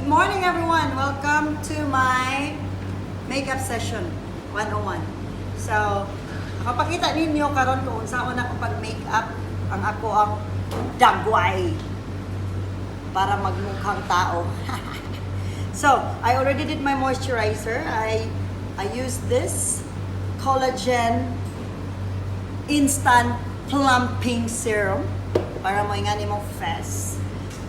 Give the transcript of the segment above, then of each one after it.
Good morning, everyone. Welcome to my makeup session 101. So, kapakita ninyo karon kung unsaon ako pag makeup ang ako ang dagway para magmukhang tao. So, I already did my moisturizer. I used this collagen instant plumping serum para mo ingani mong face.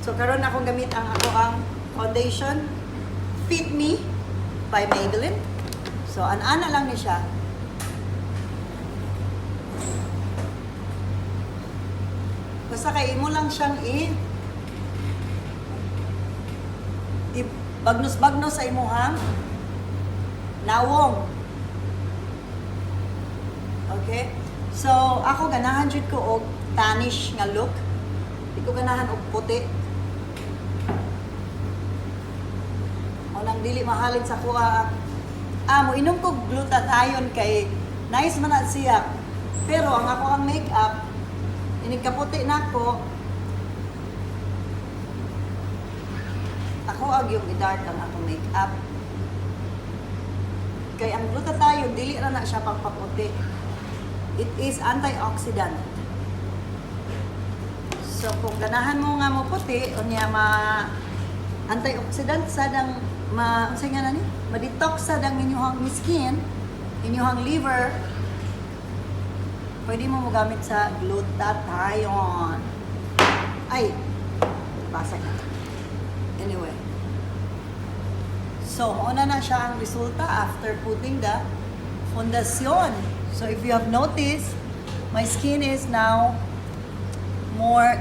So karon akong gamit ang ako ang foundation Fit Me by Maybelline. So an-ana lang ni siya. Basta kay imo lang siyang i bagnos-bagnos sa imuhang nawong. Okay? So, ako ganahan jud ko og tannish nga look. Di ko ganahan og puti. O nang dili mahalin sa kuha ang mo inom ko glutathione kay nice man na siya. Pero ang ako ang makeup, inig kaputi na ako, ako ag yung i-dark ang akong makeup. Kay ang glutathione dili ra na siya pangpaputi. It is antioxidant. So kung ganahan mo nga mo puti, unya ma antioxidant sa dang ma unsay nga na ni? Ma-detox sa dang inyong skin, inyong liver. Pwede mo mogamit sa glutathione. Ay, basag na. Anyway. So, mauna na siya ang resulta after putting the foundation. So, if you have noticed, my skin is now more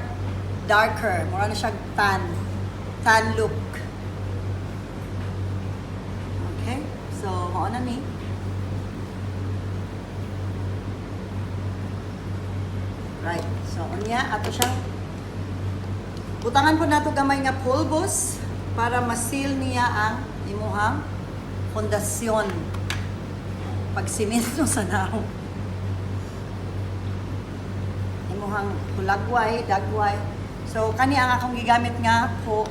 darker. Mura na siya tan. Tan look. Okay? So, mauna ni. Right. So, unya, ato siyang butangan po nato gamay nga pulbos para masil niya ang imuhang pundasyon pag simento sa naong imuhang hulagway, dagway. So kani ang akong gigamit nga po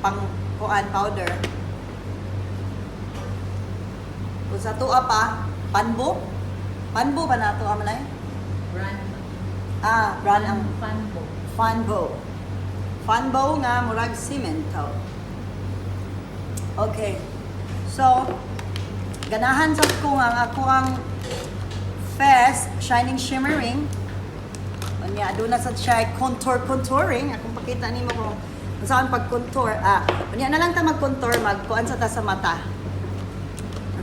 pang kuan powder. Kung sa tuwa pa, panbo. Panbo ba nato amanay? Brand. Ah, brand ang Fanbo. Fanbo. Fanbo nga murag simento. Okay. So, ganahan sa ko nga ang ako ang face shining shimmering. Unya aduna sa siya contour contouring. Akong pakita nimo kung saan pag contour. Ah, unya na lang ta mag-contour, magkuan sa ta sa mata.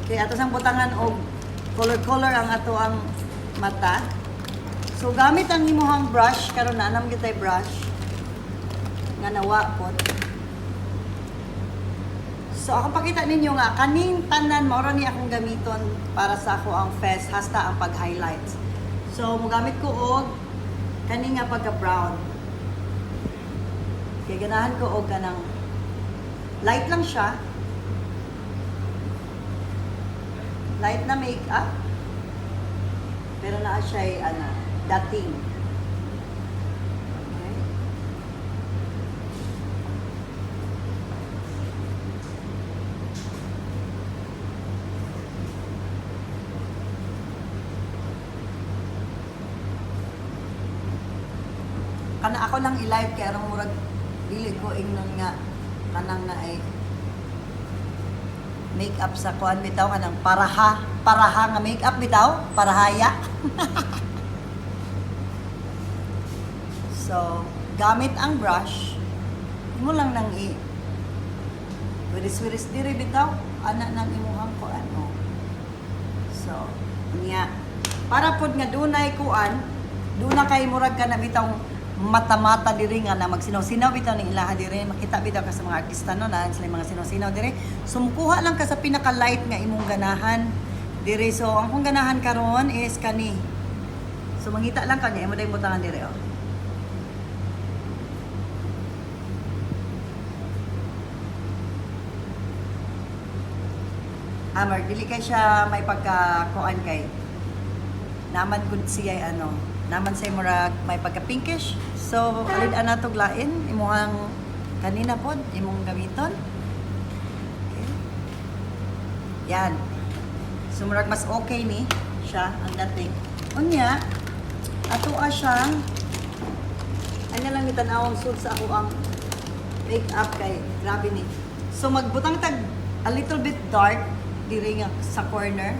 Okay, ato sang butangan og color color ang ato ang mata. So gamit ang imuhang brush karon na anam gitay brush nga nawa pod. So akong pakita ninyo nga kaning tanan mao ra ni akong gamiton para sa ako ang face hasta ang pag-highlights. So mogamit ko og kani nga pagka brown. Kay ganahan ko og kanang light lang siya. Light na makeup. Pero naa siya ano, dating. Okay. Kana ako lang i-live kay arang murag dili ko ingnon nga kanang na ay makeup sa kuan bitaw kanang paraha paraha nga makeup bitaw parahaya. So gamit ang brush imo lang nang i wiris-wiris diri bitaw ana nang imuhang kuan oh. So unya para pod nga dunay kuan duna kay murag ka na bitaw mata-mata diri nga na magsinaw-sinaw bitaw ning ilaha diri, makita bitaw ka sa mga artista no na sila mga sinaw-sinaw diri. So mukuha lang ka sa pinaka light nga imong ganahan diri. So ang kong ganahan karon is kani. So mangita lang ka niya imo dayong butangan diri oh. Amar, dili kay siya may pagka kuan kay naman gud siya ano, naman say murag may pagka pinkish. So alid ana tog lain imuhang Kanina pod imong gamiton. Okay. Yan. So murag mas okay ni siya ang dating. Unya, ato siyang ano lang gitan-awang sud sa ako ang makeup kay grabe ni. So magbutang tag a little bit dark diri nga sa corner.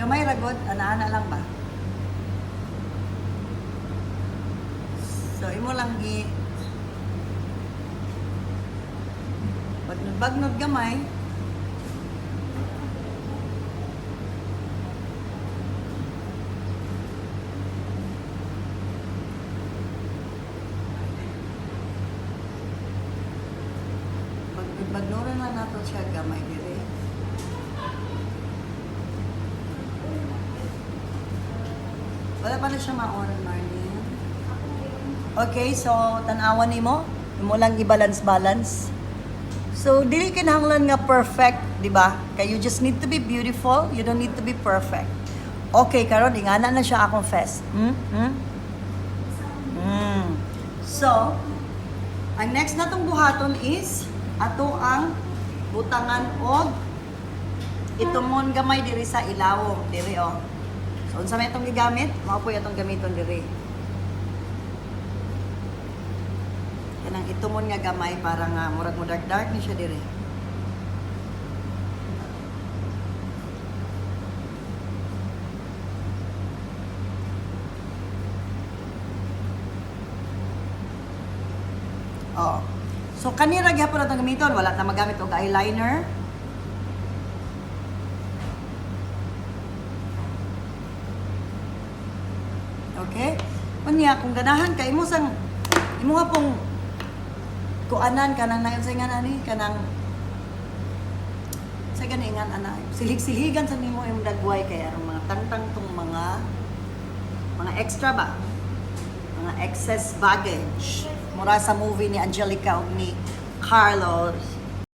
Gamay ra gud, ana-ana lang ba? So imo lang gi bagnod-bagnod gamay. Bagnod-bagnoran lang nato siya gamay diri. Wala pa na siya ma-on, Marlene. Okay, so tan-awan nimo, imo lang i-balance-balance. So dili kinahanglan nga perfect, di ba? Kay you just need to be beautiful, you don't need to be perfect. Okay, karon ingana na siya akong face. So, ang next natong buhaton is ato ang butangan og itumon gamay diri sa ilawom, diri oh. So unsa may itong gigamit? Mao po atong gamiton diri. Kanang itumon nga gamay para nga murag mo dark dark ni siya diri. Oo. So kanira gyapon atong gamiton, wala ta magamit og eyeliner. Okay? Unya kung ganahan ka imo sang imo nga pong kuanan kanang nayon sa nga ani kanang sa gani nga ana silig-siligan sa nimo imong dagway kay aron mga tangtang tong mga extra ba, mga excess baggage mura sa movie ni Angelica ug ni Carlos.